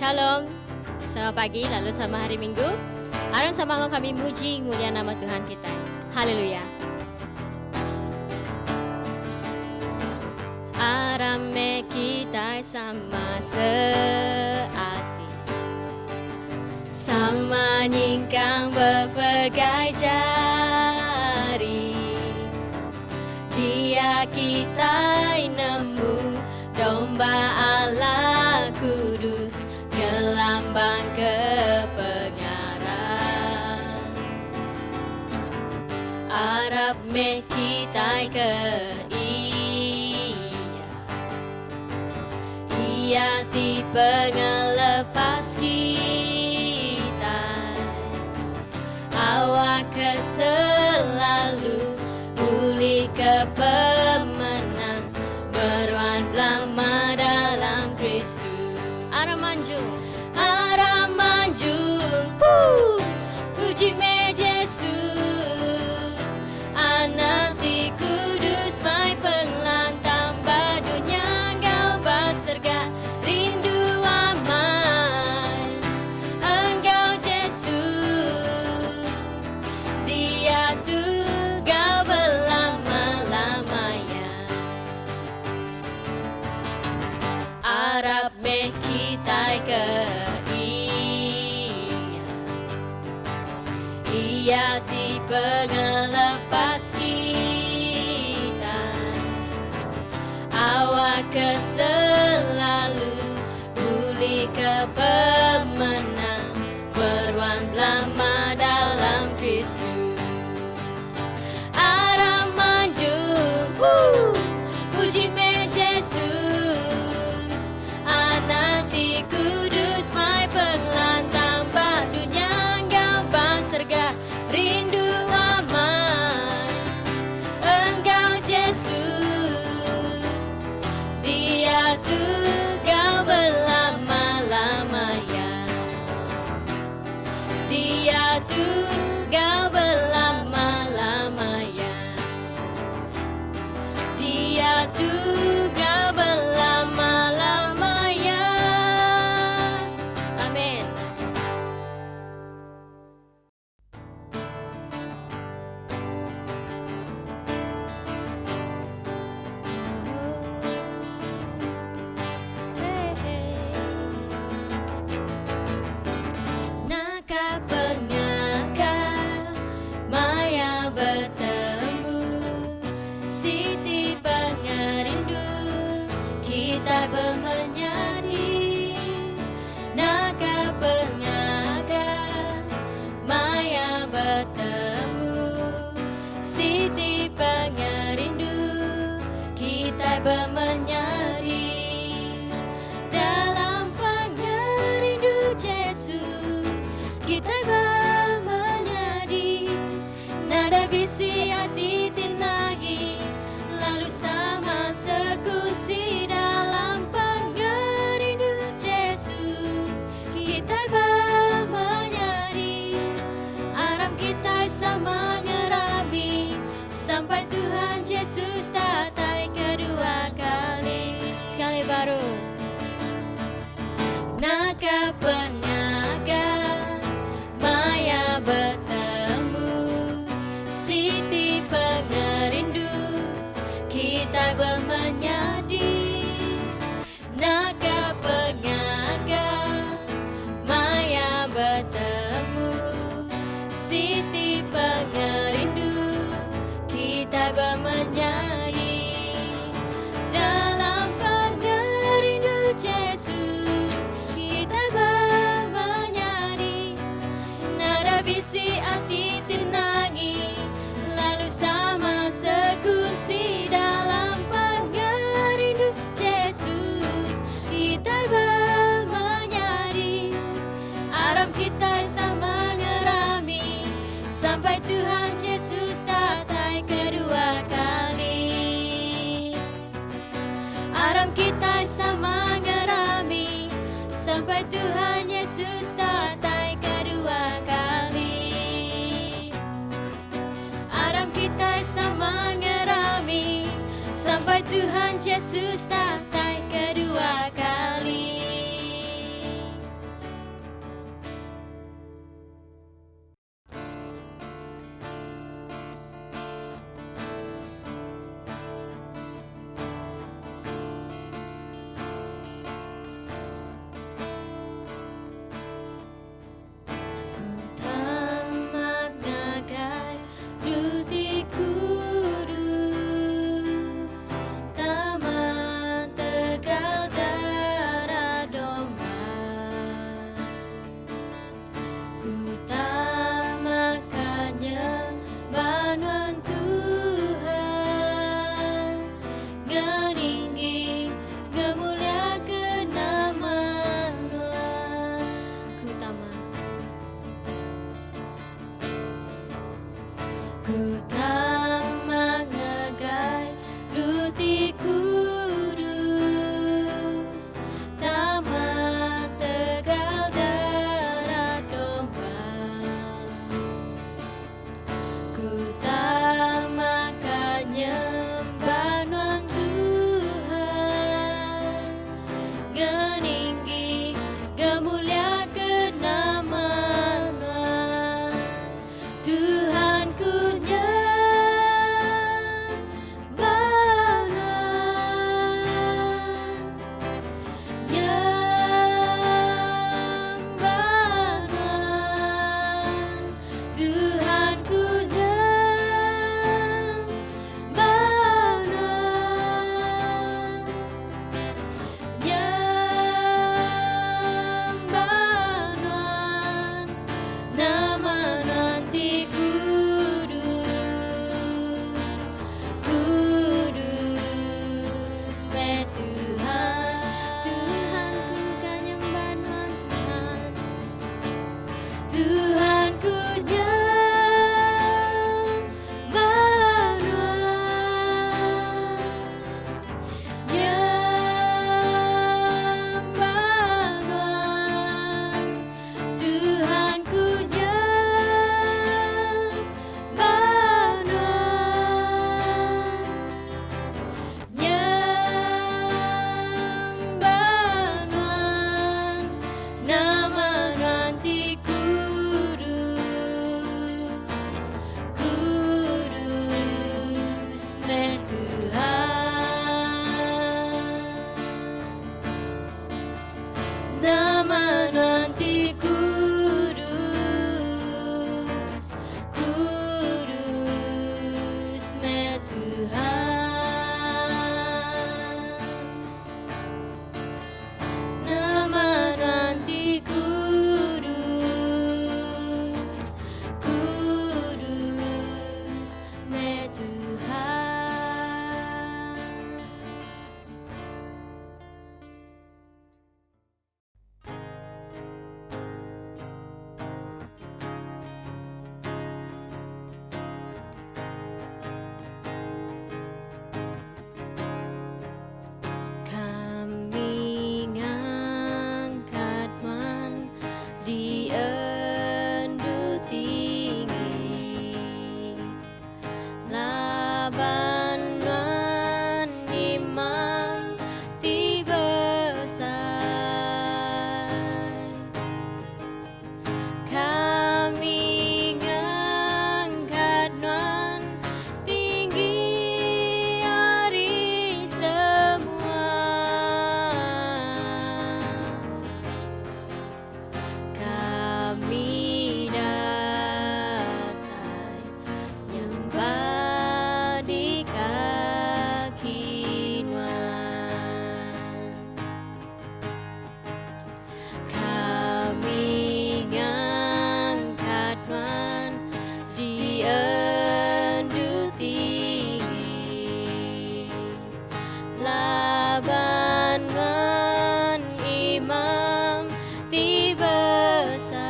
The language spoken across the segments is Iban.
Shalom. Selamat pagi lalu selamat hari Minggu. Aram sama enggau kami muji mulia nama Tuhan kitai. Haleluya. Aram meh kitai sama seati. Sama nyingkang bepegai jari. Dia kitai nemu domba Allah kudus ngelambang ke pengarap. Arap meh kitai ke Iya. Iya ti pengelepas kitai. Awak ke selalu Pulih ke pemenang Meruan belama dalam Kristus Aram manjung Aram manjung Woo! Puji meh Jesus Anak ti kudus Mai pengelantang Ba dunya enggau ba serga Rindu amai Enggau Jesus Diatu gau belama-lama ya. Arap meh kitai ke Iya. Iya ti pengelepas kitai. Awak ke selalu Pulih ke pemenang Meruan belama dalam Kristus. Aram manjung, woo, puji meh Jesus. Anak ti kudus mai pengelantang ba dunya enggau ba serga. Rindu amai enggau Jesus. Diatu gau belama-lama ya. Diatu gau belama-lama ya. Diatu gau belama-lama ya. Amin. Naka pengakal maya betemu Siti pengerindu kita bemenyadi Naka pengaga maya betemu Siti pengerindu kitai bemenyadi Dalam pengerindu Jesus kitai bemenyadi Nadai bisi ati ti nagi lalu sama sekunsi dalam pengerindu Jesus kitai bemenyadi aram kitai sama ngerami sampai Tuhan Jesus datai kedua kali sekali baru naka pengaga Maya betemu Siti pengerindu Kitai bemenyadi Naka pengaga Maya betemu Siti pengerindu Kitai bemenyadi Dalam pengerindu Jesus Kitai bemenyadi Nadai bisi ati ti nangi Lalu sama sekunsi dalam pengerindu Jesus Kitai bemenyadi Aram kitai sama ngerami Sampai Tuhan Jesus datai kedua kali. Aram kitai sama ngerami Sampai Tuhan Yesus datai kedua kali. Aram kitai sama ngerami Sampai Tuhan Yesus datai kedua kali. Peninggi Gemulia ke nama Nuan Tuhan ku nyembah Nuan Nyembah Nuan Tuhan ku nyembah Nuan Nyembah Nuan Nama Nuan ti kudus Kudus Meh Tuhan Tuhan ku ka nyembah Nuan Tuhan Tuhan ku nyembah Nuan Nyembah Nuan Tuhan ku nyembah Nuan Nyembah Nuan Nama Nuan ti kudus Kudus meh Tuhan Nama Nuan ti kudus Kudus meh Tuhan Nama Nuan ti kudus Kudus meh Tuhan. Kami ngangkat nuan di endur tinggi Laban nuan imam ti besai Kami ngangkat nuan tinggi ari semua. Kami datai nyembah di kaki nuan. Kami ngangkat nuan di endur tinggi Laban nuan imam ti besai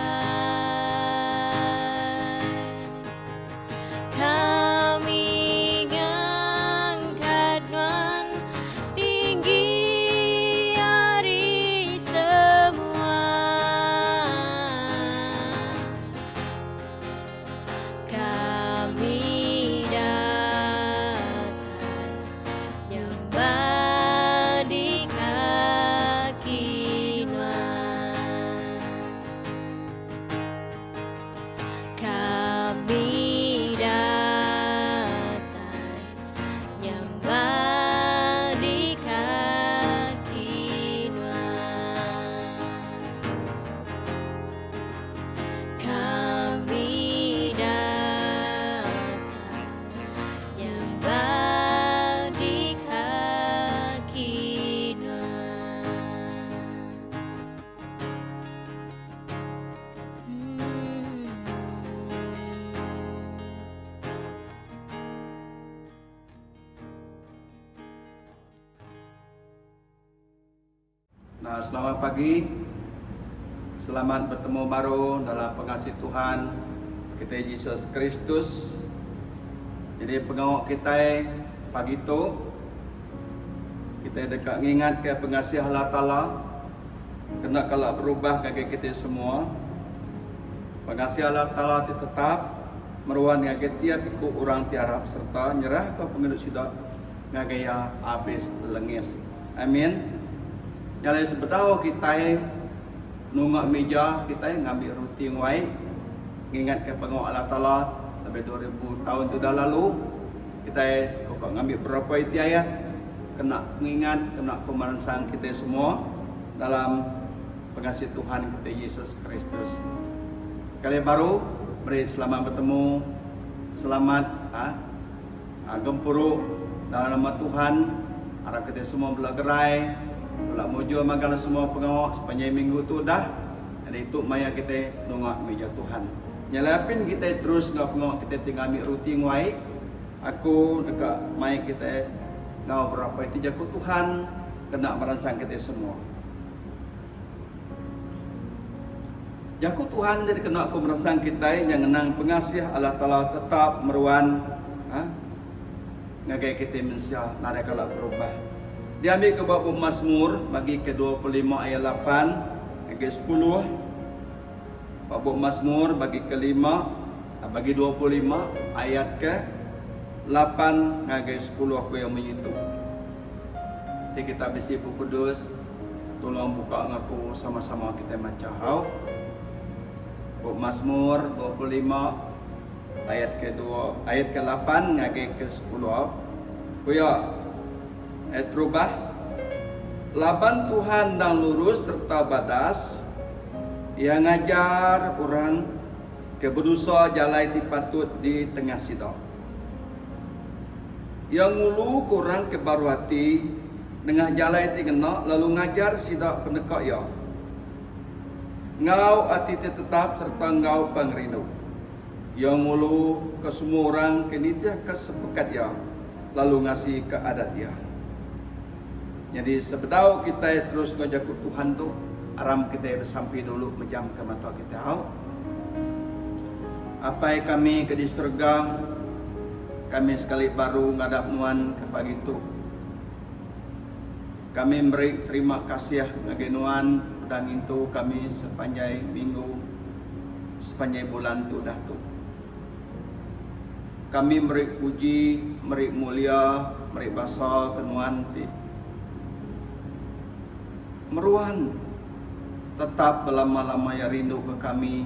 Kami ngangkat nuan tinggi ari semua. Kami datai nyembah di kaki nuan. Kami datai nyembah di kaki nuan. Kami datai nyembah di kaki nuan. Nah, selamat pagi. Selamat bertemu baru dalam pengasih Tuhan kita Jesus Kristus. Jadi pengawa kita pagi tu kita deka ngingat ke pengasih Allah Taala Kena kala berubah ngagai kitai semua. Pengasih Allah Taala ti tetap meruan ngagai tiap iku orang ti arap sereta nyerahka pengidup sida ngagai Iya abis lengis. Amin. Nya alai sebedau kitai nunga mija kitai ngambi ruti enggau ai ngingatka pengawa Allah Taala lebih 2000 taun ti udah lalu kitai ko ka ngambi berapa iti ayat kena pengingat kena ko meransang kitai semua dalam pengasih Tuhan kitai Jesus Kristus. Sekali baru meri selamat betemu selamat ha gempuru dalam nama Tuhan arap kitai semua bela gerai bela mujur magang semua pengawa sepanjai minggu tu udah nyadi tu maya kitai nunga mija Tuhan. Nya alai apin kitai terus enggau pengawa kitai ti ngambi ruti enggau ai aku deka mai kitai enggau berapa iti jaku Tuhan kena meransang kitai semua. Jaku Tuhan ti dikena aku meransang kitai nya ngenang pengasih Allah Taala tetap meruan ha ngagai kitai mensia nadai kala berubah. Diambi ke ba bup Masmur bagi ke 25 ayat 8 ngagai 10. Ba bup Masmur bagi ke lima bagi 25 ayat ke 8 ngagai 10 aku iya munyi tu. Ti kita bisi Bup Kudus, tulung buka ngaku sama-sama kitai macha au. Bup Masmur 25 ayat ke dua ayat ke 8 ngagai ke 10 au. Ku iya, ayat terubah, Laban Tuhan endang lurus sereta badas, Iya ngajar orang ke bedosa jalai ti patut di tengah sida. Iya nguluka orang ke baruh ati nengah jalai ti ngena lalu ngajar sida peneka iya enggau ati ti tetap sereta enggau pengerindu. Iya nguluka semua orang ke nitihka sempekat iya lalu ngasika adat iya. Nyadi sebedau kitai terus enggau jaku Tuhan tu, aram kitai besampi dulu mejamka mata kitai au. Apai kami ke di serega, kami sekali baru ngadap Nuan ke pagi tu. Kami meri terima kasih ngagai Nuan udah ngintu kami sepanjai minggu, sepanjai bulan tu udah tu. Kami meri puji, meri mulia, meri basa ke Nuan ti meruan tetap belama-lama iya rindu ke kami,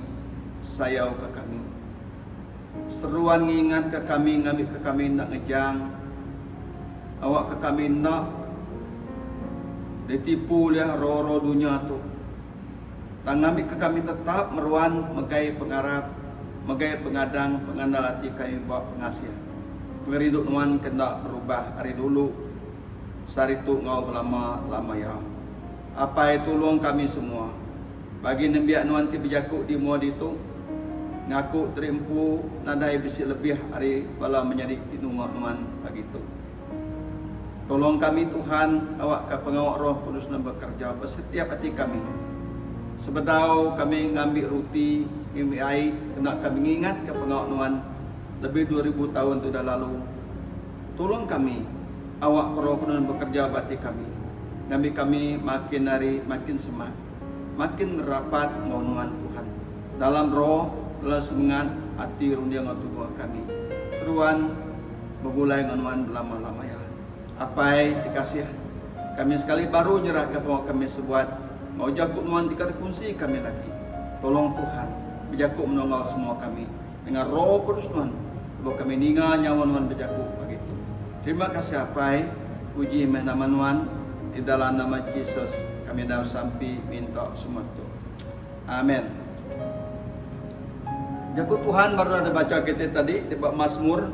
sayau ke kami. Seruan ngingat ke kami ngambi ke kami enda ngejang, awak ke kami enda ditipu ulih roh-roh dunya tu. Tang ngambika kami tetap meruan megai pengarap, megai pengadang pengandal ati kami ba pengasih pengerindu Nuan ke enda berubah ari dulu, sehari tu enggau belama-lama iya. Apai tulung kami semua. Bagi nembiak Nuan ti bejaku di mua ditu, ngaku diri empu nadai bisi lebih ari bala menyadi ti nunga Nuan pagi tu. Tolong kami Tuhan, awakka pengawa Roh Kudus Nuan bekereja ba setiap ati kami. Sebedau kami ngambi ruti, ngambi ai, kena kami ngingatka pengawa Nuan lebih 2000 taun ti udah lalu. Tolong kami, awakka Roh Kudus Nuan bekereja ba ati kami, ngambi kami makin hari makin semak, makin rapat enggau Nuan Tuhan, dalam roh, dalam semengat, ati, runding enggau tubuh kami. Seruan. Begulai enggau nuan belama-lama iya. Apai ti kasih, kami sekali baru nyerahka pengawa kami sebuat enggau jaku nuan ti ka dikunsi kami lagi. Tolong Tuhan, bejaku menoa enggau semua kami nengah Roh Kudus nuan lebuh kami ninga nyawa nuan bejaku pagi tu. Terima kasih Apai, puji meh nama nuan, di dalam nama Jesus kami enda besampi minta semua tu. Amen. Jaku Tuhan baru ada baca kita tadi di bab Mazmur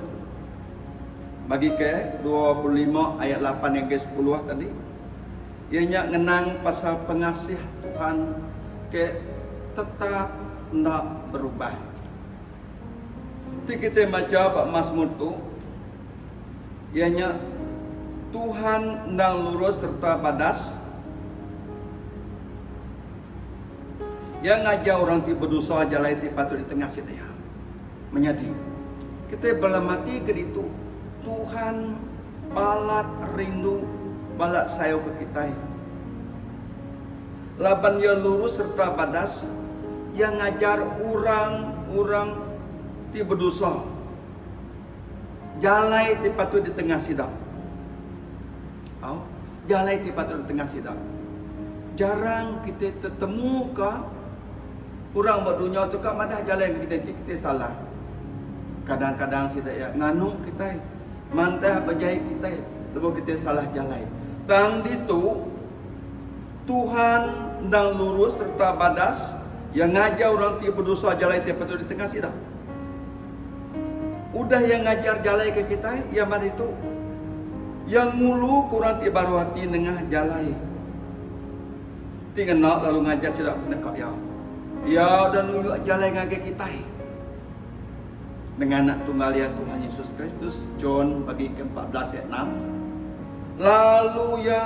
bagi ke 25 ayat 8 hingga 10 tadi. Ia nya ngenang pasal pengasih Tuhan ke tetap enda berubah. Ti kita maca bab Mazmur tu iya nya Tuhan endang lurus serta badas. Iya ngajar orang ti bedosa jalai ti patut ditengah sida iya. Menyadi, kitai belamati ke ditu, Tuhan balat rindu, balat sayau ke kitai. Laban Iya lurus sereta badas, Iya ngajar orang-orang ti bedosa jalai ti patut ditengah sida. Au, jalai ti patut ditengah sida. Jarang kitai tetemuka orang ba dunya tu ka madah jalai ngagai kitai enti kitai salah. Kadang-kadang sida iya nganu kitai, mantah bejai kitai lebuh kitai salah jalai. Tang ditu, Tuhan endang lurus sereta badas, Iya ngajar orang ti bedosa jalai ti patut ditengah sida. Udah Iya ngajar jalai ke kitai, Iya meh ditu. Iya nguluka orang ti baruh ati nengah jalai ti ngena lalu ngajar sida peneka Iya. Iya udah nunjuk jalai ngagai kitai nengah Anak Tunggal Iya Tuhan Yesus Kristus, John bagi ke 14 ayat 6. Lalu Iya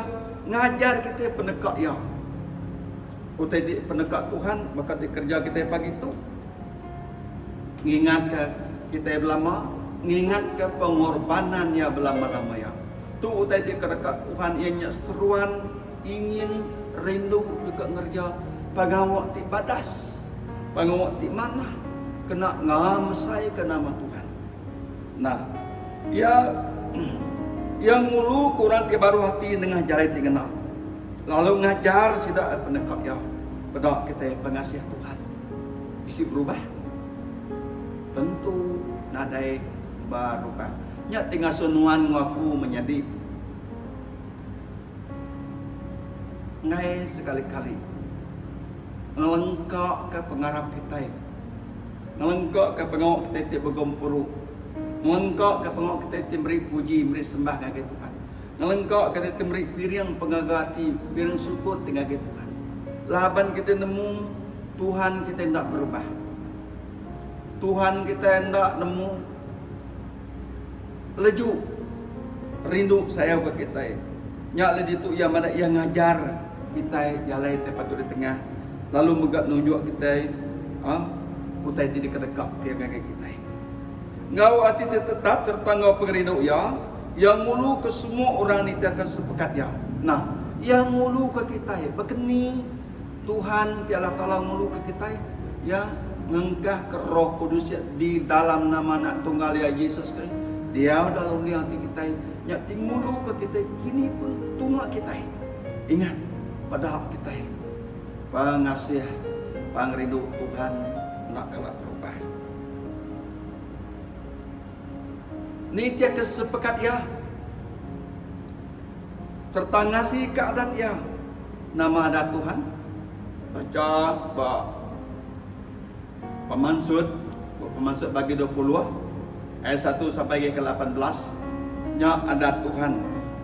ngajar kitai peneka Iya. Utai ti peneka Tuhan baka ti kereja kitai pagi tu. Ngingatka kitai belama, ngingatka pengorbanan Iya belama-lama iya. Tu utai ti kedeka Tuhan iya nya seruan ingin rindu deka ngereja pengawa ti badas, pengawa ti manah kena ngemesaika nama Tuhan. Nah, iya iya nguluka orang ti baruh ati nengah jalai ti ngena, lalu ngajar sida peneka iya. Peda kitai pengasih Tuhan bisi berubah? Tentu nadai berubah. Nya ti ngasuh nuan enggau aku menyadi enggai sekali-kali ngelengkaka pengarap kitai. Ngelengkaka pengawa kitai ti begempuru. Ngelengkaka pengawa kitai ti meri puji, meri sembah ngagai Tuhan. Ngelengkaka kitai ti meri piring pengaga ati, piring syukur ti ngagai Tuhan. Laban kitai nemu Tuhan kitai enda berubah. Tuhan kitai enda nemu leju rindu sayau ke kitai. Nya alai ditu iya madah iya ngajar kitai jalai ti patut ditengah lalu mega nunjuk kitai uhh utai ti dikedeka ke iya ngagai kitai. Enggau ati ti tetap sereta enggau pengerindu iya, iya nguluka semua orang nitihka sepekat iya. Nah, iya nguluka kitai. Baka ni Tuhan ti Allah Taala nguluka kitai? Iya ngengkahka Roh Kudus iya di dalam nama Anak Tunggal Iya, Jesus Kristus, diau dalam runding ati kitai. Nya ti nguluka kitai kini pun tunga kitai. Ingat, peda kitai pengasih pengerindu Tuhan enda kala berubah. Nitihka sepekat Iya sereta ngasika adat Iya. Nama adat Tuhan? Bacha ba Pemansut, Bup Pemansut bagi 20 ayat 1 sampai agi ke 18. Nya adat Tuhan.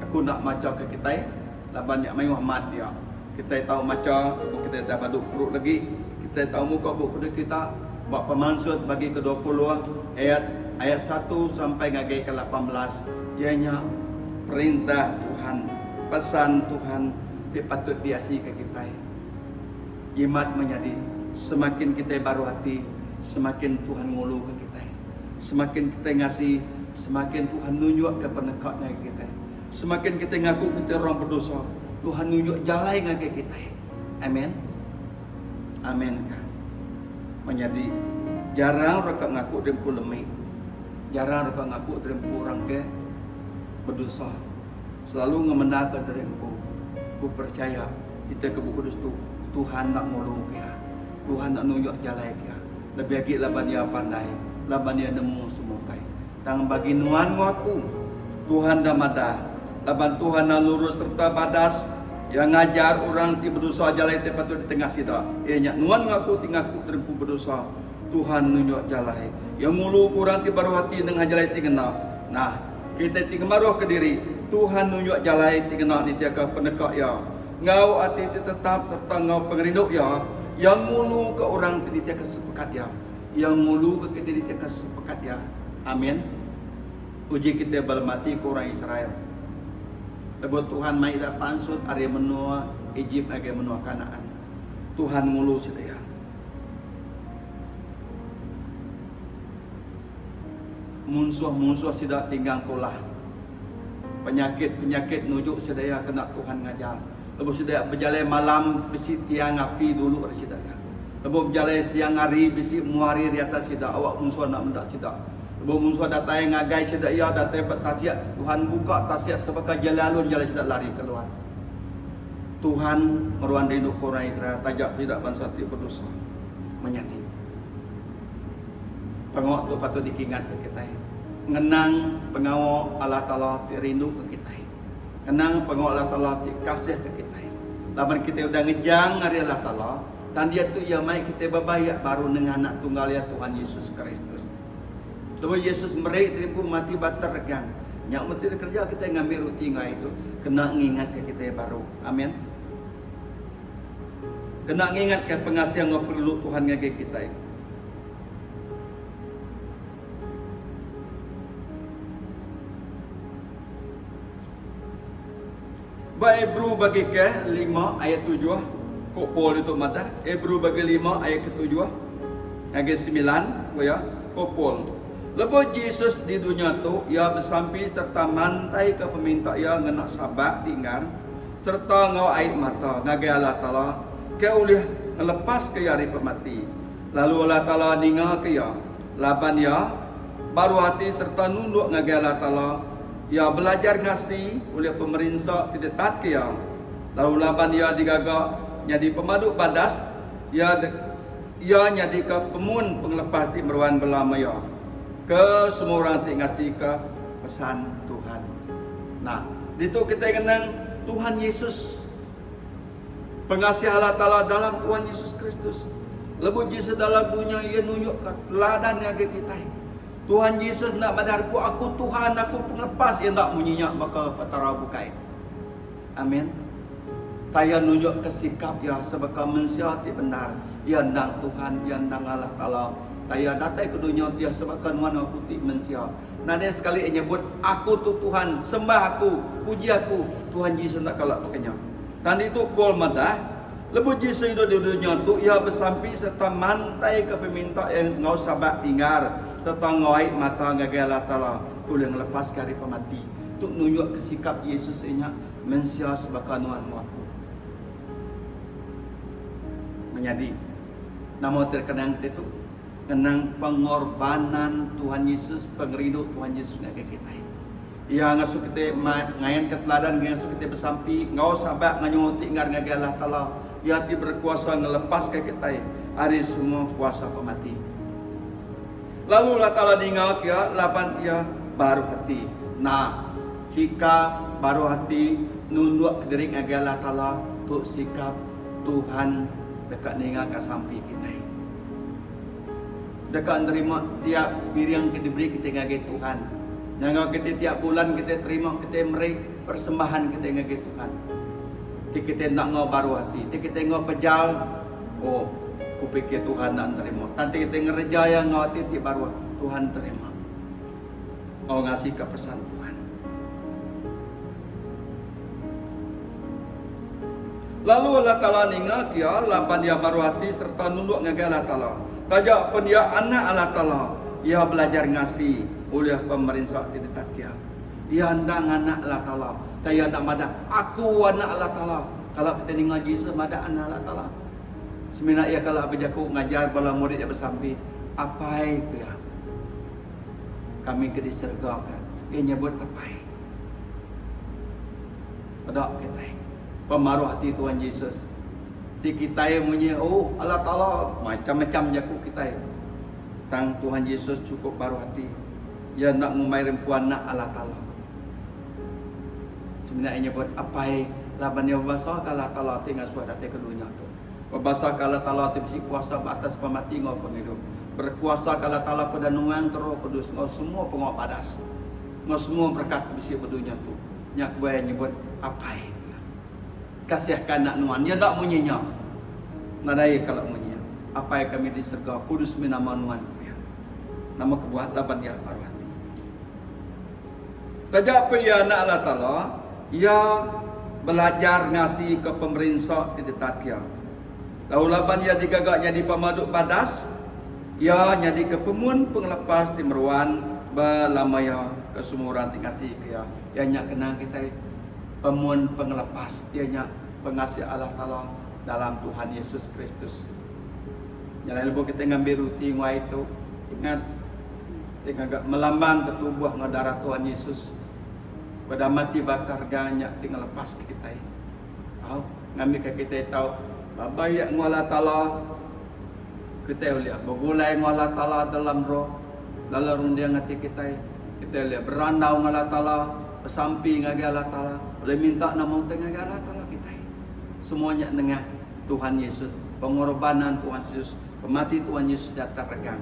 Aku enda macha ke kitai laban nya mayuh amat dia. Kitai tau macha lebuh kitai udah badu perut lagi. Kitai tau muka bup kudus kita ba Pemansut bagi ke 20 ayat ayat 1 sampai ngagai ke 18 iya nya perintah Tuhan, pesan Tuhan ti patut diasika kitai. Jimat menyadi, semakin kitai baruh ati, semakin Tuhan nguluka kitai. Semakin kitai ngasi, semakin Tuhan nunjukka peneka ngagai kitai. Semakin kitai ngaku kitai orang bedosa, Tuhan nunjuk jalai ngagai kitai. Amen. Amen ka. Menyadi, jarang orang ka ngaku diri empu lemi. Jarang orang ka ngaku diri empu orang ke bedosa. Selalu ngemendarka diri empu. Ku percaya. Kitai ke Bup Kudus tu, Tuhan enda ngulu ke iya. Tuhan enda nunjuk jalai ke iya. Lebih agi laban Iya pandai, laban Iya nemu semua utai. Tang bagi nuan enggau aku, Tuhan enda madah, laban Tuhan enda lurus sereta badas, Iya ngajar orang ti bedosa jalai ti patut ditengah sida, iya nya nuan enggau aku ti ngaku terempu bedosa, Tuhan nunjuk jalai. Iya ngulu ke orang ti baruh ati nengah jalai ti ngena. Nah, kitai ti ngemaruhka diri, Tuhan nunjuk jalai ti ngena nitihka peneka Iya. Enggau ati ti tetap sereta enggau pengerindu Iya, Iya nguluka orang ti nitihka sepekat Iya. Iya nguluka kitai nitihka sepekat Iya. Amin. Uji kitai belematika orang Israel. Lebuh Tuhan mai sida pansut ari menua Ejip ngagai menua Kanaan, Tuhan ngulu sida iya. Munsuh-munsuh sida tinggang tulah. Penyakit-penyakit nuju sida iya kena Tuhan ngajar. Lebuh sida iya bejalai malam bisi tiang api dulu ari sida iya. Lebuh bejalai siang hari bisi mua hari ari atas sida awak munsuh enda meda sida. Lebuh munsuh datai ngagai sida iya datai ba tasik, Tuhan muka tasik sebaka jalai alun jalai sida lari keluar. Tuhan meruan rindu ke orang Israel taja sida bansa ti bedosa. Menyadi. Pengawa tu patut dikingatka kitai. Ngenang pengawa Allah Taala ti rinduka kitai. Ngenang pengawa Allah Taala ti kasihka kitai. Laban kitai udah ngejang ari Allah Taala, tang diatu Iya mai kitai bebaik baru nengah Anak Tunggal Iya Tuhan Yesus Kristus. Lebuh Yesus meri diri empu mati ba teregang, nya mesti dikereja kitai ngambi ruti enggau ai tu kena ngingatka kitai baru. Amin. Kena ngingatka pengasih enggau pengerindu Tuhan ngagai kitai. Ba Hebrew bagi ke lima ayat tujuh, ku Paul ditu madah, Hebrew bagi lima ayat ketujuh ngagai semilan, ku iya, ku Paul, Lebuh Jesus di dunya tu, iya besampi sereta mantaika peminta iya ngena sabak ti inggar sereta enggau ai mata ngagai Allah Taala ke ulih ngelepaska iya ari pemati. Lalu Allah Taala ningaka iya, laban iya baruh ati sereta nunduk ngagai Allah Taala. Iya belajar ngasi ulih pemerinsa ti ditatka iya, lalu laban iya digaga nyadi pemadu badas, iya iya nyadika pemun pengelepas ti meruan belama iya ke semua orang ti ngasika pesan Tuhan. Nah, ditu kitai ngenang Tuhan Yesus. Pengasih Allah Taala dalam Tuhan Yesus Kristus. Lebuh Jesus dalam dunya iya nunjukka teladan ngagai kitai. Tuhan Jesus enda madah aku, aku Tuhan, aku pengelepas. Iya enda munyi nya baka petara bukai. Amin. Tang iya nunjukka sikap iya sebaka mensia ti bendar. Iya endang Tuhan, iya endang Allah Taala. Tang iya datai ke dunya iya sebaka nuan enggau aku ti mensia. Nadai sekali iya nyebut, Aku tu Tuhan, sembah aku, puji aku. Tuhan Jesus enda kala baka nya. Tang ditu Paul madah, Lebuh Jesus idup di dunya tu, iya besampi sereta mantaika peminta iya enggau sabak tinggar sereta enggau ai mata ngagai Allah Taala ke ulih ngelepaska ari pemati. Tu nunjukka sikap Jesus iya nya mensia sebaka nuan enggau aku. Menyadi, nama ti dikenang kitai tu? Ngenang pengorbanan Tuhan Yesus, pengerindu Tuhan Yesus ngagai kitai. Iya ngasuh kitai ngayanka teladan ngagai ngasuh kitai besampi enggau sabak nganyuh ti inggar ngagai Allah Taala, Iya ti berekuasa ngelepaska kitai ari semua kuasa pemati. Lalu Allah Taala ninga ke iya laban iya baruh ati. Nah, sikap baruh ati nunduk kediri ngagai Allah Taala tu sikap Tuhan deka ningaka sampi kitai. Deka nerima tiap piring ke diberi kitai ngagai Tuhan. Nyangka kitai tiap bulan kitai terima kitai meri persembahan kitai ngagai Tuhan. Ti kitai enda enggau baruh ati, ti kitai enggau pejal, oh ku pikir Tuhan enda nerima. Tang ti kitai ngereja iya enggau ati ti baruh, Tuhan terima. Enggau ngasika pesan Tuhan. Lalu Allah Taala ninga ke iya laban iya baruh ati sereta nunduk ngagai Allah Taala. Taja pen iya Anak Allah Taala, iya belajar ngasi ulih pemerinsa ti ditatka iya. Iya endang Anak Allah Taala. Tang iya enda madah, Aku Anak Allah Taala. Kala kitai ninga Jesus madah Anak Allah Taala. Semina iya kala bejaku ngajar bala murid iya besampi, Apai, ku iya, kami ke di serega ke. Iya nyebut Apai. Peda kitai pemaruh ati Tuhan Jesus. Ti kitai munyi oh Allah Taala macam-macam jaku kitai. Tang Tuhan Jesus chukup baruh ati. Iya enda ngumbai rempu anak Allah Taala. Semina iya nyebut Apai laban iya bebasa ke Allah Taala ti ngasuh datai ke dunya tu. Bebasa ke Allah Taala ti bisi kuasa ba atas pemati enggau pengidup. Berkuasa ke Allah Taala ke udah nuangka Roh Kudus enggau semua pengawa badas. Enggau semua berekat ke bisi ba dunya tu. Nya kebuah iya nyebut Apai iya. Kasihka anak nuan. Iya enda munyi nya. Nadai iya kala munyi nya. Apai kami di serega, kudus meh nama nuan, ku iya. Nama kebuah? Laban iya baruh ati. Taja pen iya anak Allah Taala, iya belajar ngasika pemerinsa ti ditatka iya. Lalu laban iya digaga nyadi pemadu badas, iya nyadika pemun pengelepas ti meruan belama iya ke semua orang ti ngasika iya. Iya nya kenang kitai pemun pengelepas, iya nya pengasih Allah Taala dalam Tuhan Yesus Kristus. Nya alai lebuh kitai ngambi ruti enggau ai tu, ingat ti ngaga melambangka tubuh enggau darah Tuhan Yesus. Peda mati bakar ga nya ti ngelepaska kitai. Au. Ngambika kitai tau bebaik enggau Allah Taala, kitai ulih begulai enggau Allah Taala dalam roh, dalam runding ati kitai. Kitai ulih berandau enggau Allah Taala, besampi ngagai Allah Taala, ulih minta nama utai ngagai Allah Taala kitai. Semua nya nengah Tuhan Yesus, pengorbanan Tuhan Yesus, pemati Tuhan Yesus datai regang.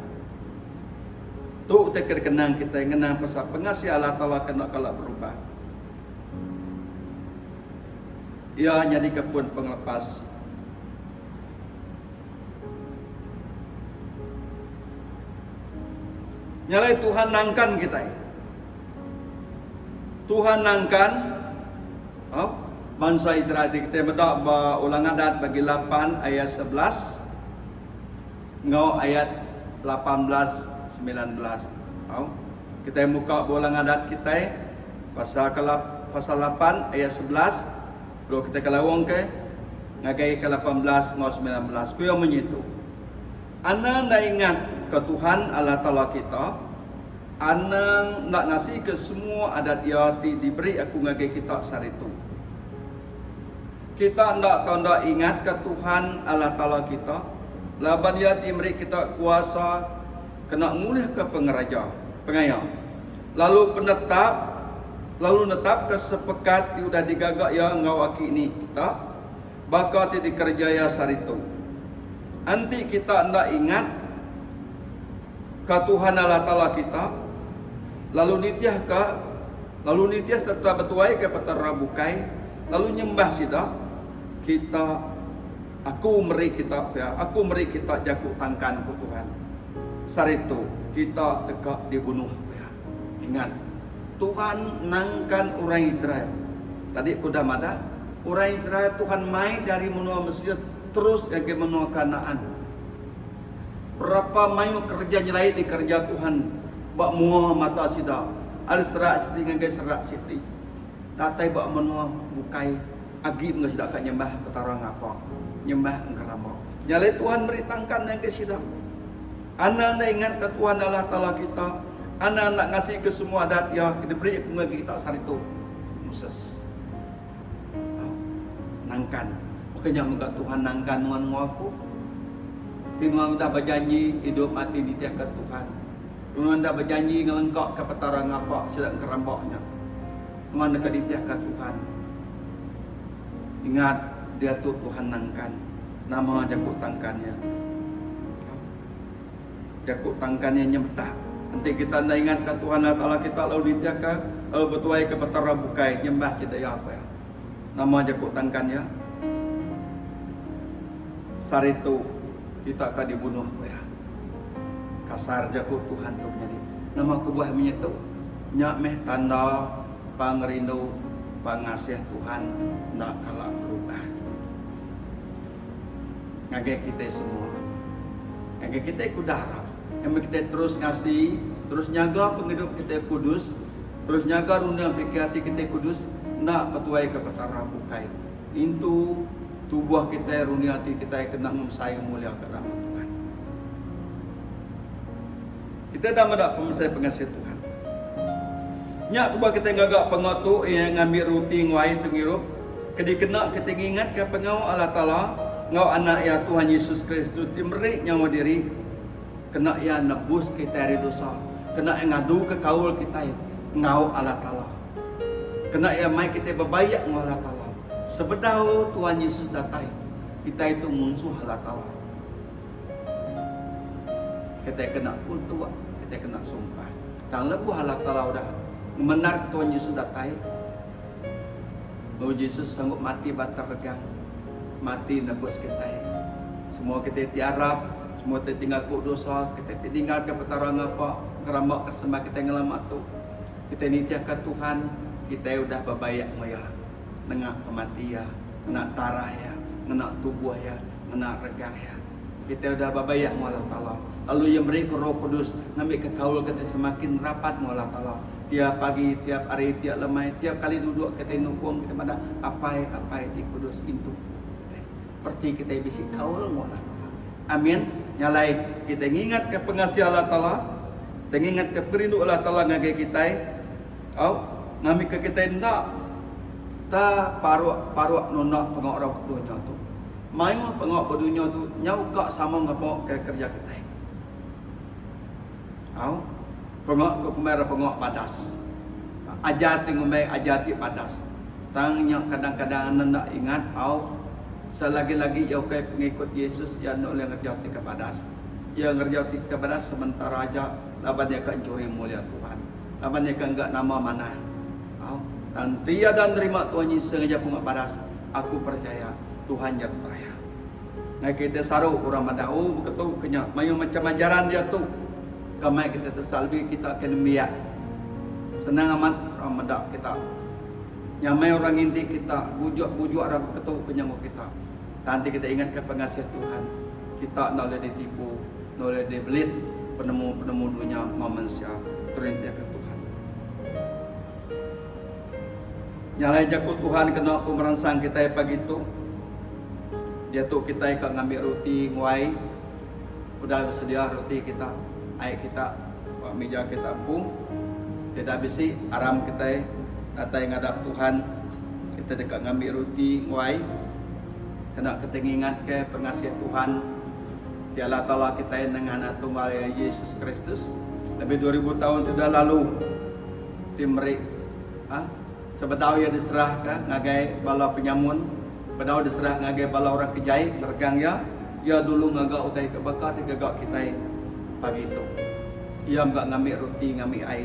Tu utai ke dikenang kitai ngenang pasal pengasih Allah Taala ke enda kala berubah. Iya nyadika pun pengelepas. Nya alai Tuhan nangkan kitai. Tuhan nangkan oh, bansa Israel ti kitai meda ba Ulang Adat bagi 8 ayat 11 enggau ayat 18 19. Au. Kitai muka ba Ulang Adat kitai pasal ke pasal 8 ayat 11 lalu kitai ke laung ke ngagai ke 18 enggau 19. Ku iya munyi tu. Anang enda ingat ke Tuhan Allah Taala kita, anang enda ngasika semua adat Iya ti diberi aku ngagai kita sehari tu. Kita enda tau enda ingatka Tuhan Allah Taala kita, laban Iya ti meri kita kuasa kena ngulihka pengeraja, pengaya, lalu penetap lalu netapka sepekat ti udah digaga Iya enggau aki ini kita, baka ti dikereja Iya sehari tu. Enti kita enda ingat ka Tuhan Allah Taala kita, lalu nitihka lalu nitih sereta betuaika petara bukai, lalu nyembah sida, kita Aku meri kita pia, Aku meri kita jaku tangkan, ku Tuhan. Sehari tu kita deka dibunuh pia. Ingat, Tuhan nangkan orang Israel. Tadi aku udah madah, orang Israel Tuhan mai dari menua Mesir terus ngagai menua Kanaan. Berapa mayuh kereja nyelai dikereja Tuhan ba mua mata sida, ari serak siti ngagai serak siti. Datai ba menua bukai, agi mega sida ka nyembah Petara ngapa, nyembah engkeramba. Nya alai Tuhan meri tangkan ngagai sida. Anang enda ingatka Tuhan Allah Taala kita, anang enda ngasika semua adat Iya ke diberi Aku ngagai kita sehari tu. Moses. Au. Nangkan. Baka nya mega Tuhan nangkan nuan enggau aku. Ti nuan udah bejanji idup mati nitihka Tuhan. Nuan udah bejanji ngelengkaka Petara ngapa sida engkeramba nya. Nuan deka nitihka Tuhan. Ingat, diatu Tuhan nangkan. Nama jaku tangkan iya? Jaku tangkan iya nyemetak. Enti kita enda ingatka Tuhan Allah Taala kita lalu nitihka lalu betuaika petara bukai nyembah sida iya ku iya. Nama jaku tangkan iya? Sehari tu kita ka dibunuh ku iya. Kasar jaku Tuhan tu menyadi. Nama kebuah munyi tu? Nya meh tanda pangerindu pangasih Tuhan enda kala berubah. Ngagai kitai semua. Ngagai kitai ke udah arap. Ngambi kitai terus ngasi, terus nyaga pengidup kitai kudus, terus nyaga runding pikir ati kitai kudus, enda betuaika petara bukai. Intu tubuh kitai, runding ati kitai kena ngemesai ngemuliaka nama Tuhan. Kitai enda meda pemesai pengasih Tuhan. Nya kebuah kitai ngaga pengawa tu iya ngambi ruti enggau ai pengirup ke dikena kitai ngingatka pengawa Allah Taala enggau Anak Iya Tuhan Yesus Kristus ti meri nyawa diri kena Iya nebus kitai ari dosa, kena Iya ngaduka kaul kitai enggau Allah Taala, kena Iya mai kitai bebaik enggau Allah Taala. Sebedau Tuhan Yesus datai, kitai tu munsuh Allah Taala. Kitai kena kutuk, kitai kena sumpah. Tang lebuh Allah Taala udah ngemendarka Tuhan Jesus datai, lalu Jesus sanggup mati ba atas regang, mati nebus kitai. Semua kitai ti arap, semua kitai ti ngaku dosa, kitai ti ninggalka Petara ngapa ngeramba ke sembah kitai ngelama tu, kitai nitihka Tuhan, kitai udah bebaik enggau Iya nengah pemati Iya, ngena darah Iya, ngena tubuh Iya. Ngena regang iya. Kitai udah bebayak enggau Allah Taala, lalu Iya merika Roh Kudus ngambika kaul kitai semakin rapat enggau Allah Taala. Tiap pagi, tiap hari, tiap lemai, tiap kali duduk kitai nukung kitai madah, Apai, Apai ti kudus intu kitai. Bereti kitai bisi kaul enggau Allah Taala. Amin. Nya alai kitai ngingatka pengasih Allah Taala, kitai ngingatka pengerindu Allah Taala ngagai kitai, au ngambika kitai enda. Ta paruk-paruk nunda pengawa orang ke dunya tu. Mayuh pengawa ba dunya tu nyau ka sama enggau pengawa ke kereja kitai. Au, pengawa ke kumbai orang pengawa badas. Ajar ti ngumbai ajar ti badas. Tang nya kadang-kadang enda enda ingat au selagi-lagi iya ukai pengikut Yesus iya enda ulih ngereja ti ke badas. Iya ngereja ti ke badas sementara aja laban iya ka enchuri mulia Tuhan. Laban iya ke engga nama manah. Au, tang enti iya udah nerima Tuhan Yesus ngereja pengawa badas, aku percaya Tuhan nyereta iya. Ngagai kita saru orang madah, oh beketu ke nya, mayuh macam ajaran diatu ke mai kita tesat lebih kita ke nembiak. Senang amat orang meda kita. Nyamai orang nginti kita, bujuk-bujuk orang beketu ke nya enggau kita. Tang enti kita ingatka pengasih Tuhan, kita enda ulih ditipu, enda ulih dibelit penemu-penemu dunya enggau mensia terintikka Tuhan. Nya alai jaku Tuhan kena ku meransang kitai pagi tu. Diatu kitai ka ngambi roti nguai. Udah besedia roti kita, ai kita ba mija kita empu. Ti dah bisi aram kitai datai ngadap Tuhan. Kitai deka ngambi roti nguai kena kitai ngingatka pengasih Tuhan ti Allah Taala kitai nengah Anak Tunggal Iya Yesus Kristus lebih 2000 taun ti udah lalu ti meri ha sebedau iya diserahka ngagai bala penyamun bedau diserah ngagai bala orang ke jai ngeregang iya iya dulu ngaga utai ke baka ti gaga kitai pagi tu. Iya mega ngambi roti ngambi ai.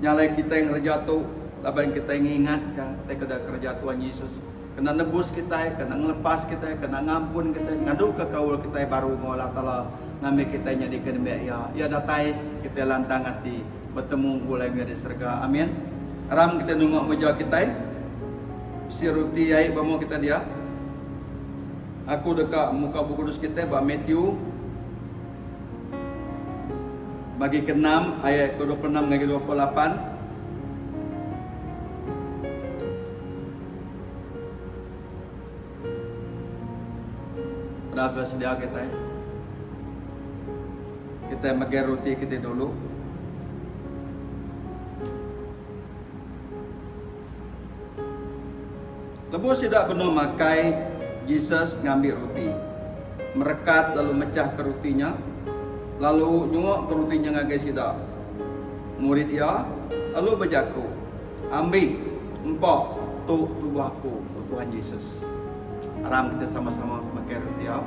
Nya alai kitai ngereja tu laban kitai ngingatka utai ke udah kereja Tuhan Yesus kena nebus kitai, kena ngelepas kitai, kena ngampun kitai, ngaduka kaul kitai baru enggau Allah Taala ngambi kitai nyadika nembiak Iya. Iya datai, kitai lantang ati betemu begulai enggau Iya di serega. Amin. Aram kitai nunga meja kitai. Bisi roti ai ba mua kita dia. Aku deka muka Bup Kudus kitai ba Matthew bagi ke-enam ayat ke-26 ngagai 28. Udah besedia kitai. Kitai megai roti kitai dulu. Lebuh sida benung makai, Jesus ngambi roti, merekat lalu mechahka roti nya, lalu nyuaka roti nya ngagai sida murid iya, lalu bejaku, Ambi, empa, tu tubuh aku, ku Tuhan Jesus. Aram kitai sama-sama makai roti au.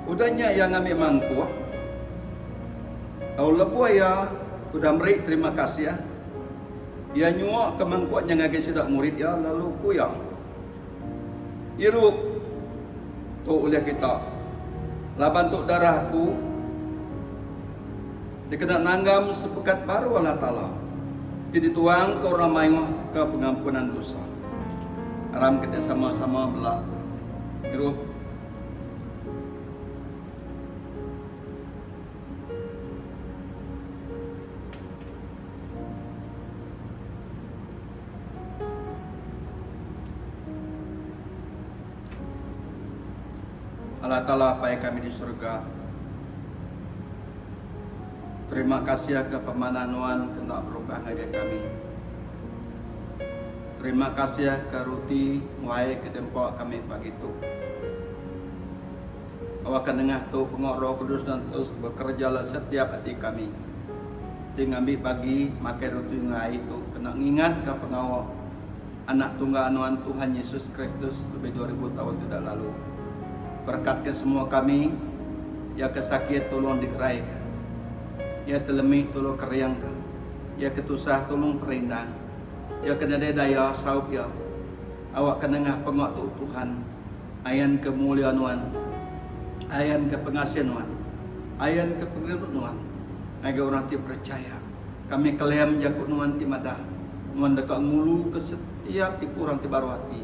Udah nya iya ngambi mangkuk, lalu lebuh iya udah meri terima kasih, iya nyuaka mangkuk nya ngagai sida murid iya lalu ku iya, Irup tu ulih kita, laban tu darah aku dikena nanggam sepekat baru Allah Taala ti dituangka orang mayuh ke pengampunan dosa. Aram kitai sama-sama bela irup. Allah Taala Apai kami di surga. Terima kasih ke pemanah nuan kena berubah ngagai kami. Terima kasih ke roti wai ke dempa kami pagi tu. Awakka nengah tu pengawa Roh Kudus dan terus bekerja dalam setiap ati kami. Ti ngambi bagi makai roti enggau ai tu kena ngingatka pengawa Anak Tunggal Nuan Tuhan Yesus Kristus lebih 2000 taun ti udah lalu. Berekatka semua kami, iya ke sakit tulung digeraika. Iya te lemi tulung keringka. Iya ke tusah tulung perindang. Iya ke nadai daya saup iya. Awakka nengah pengawa tu Tuhan ayan ke mulia Nuan, ayan ke pengasih Nuan, ayan ke pengerindu Nuan ngagai orang ti perechaya. Kami kelem jaku Nuan ti madah, Nuan deka nguluka setiap iku orang ti baruh ati.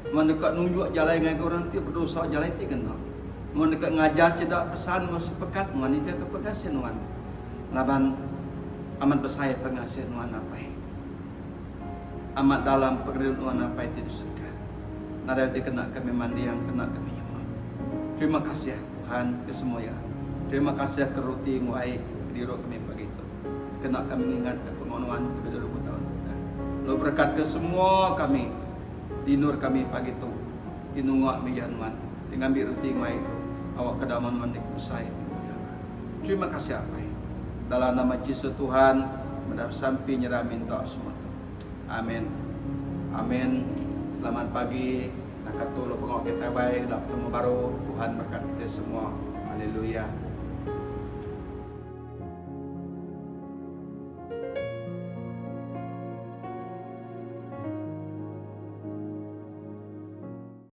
Nuan deka nunjuk jalai ngagai orang ti bedosa jalai ti ngena. Nuan deka ngajar sida pesan enggau sepekat nuan nitihka pengasih nuan. Laban amat besai pengasih nuan Apai. Amat dalam pengerindu nuan Apai ti di surga. Nadai ti kena kami manding kena kami nyema. Terima kasih Tuhan ke semua iya. Terima kasih ke roti enggau ai ke diru kami pagi tu. Kena kami ngingatka pengawa nuan ke 2000 taun tu udah. Lalu berekatka semua kami ti endur kami pagi tu. Ti nunga mija nuan, ti ngambi reti nguai tu, awakka dama nuan dikebesai dimuliaka. Terima kasih Apai. Dalam nama Jesus Tuhan, meda besampi nyerah minta semua tu. Amin. Amin. Selamat pagi. Naka tu lalu pengawa kitai bai ila betemu baru. Tuhan berkat kitai semua. Haleluya.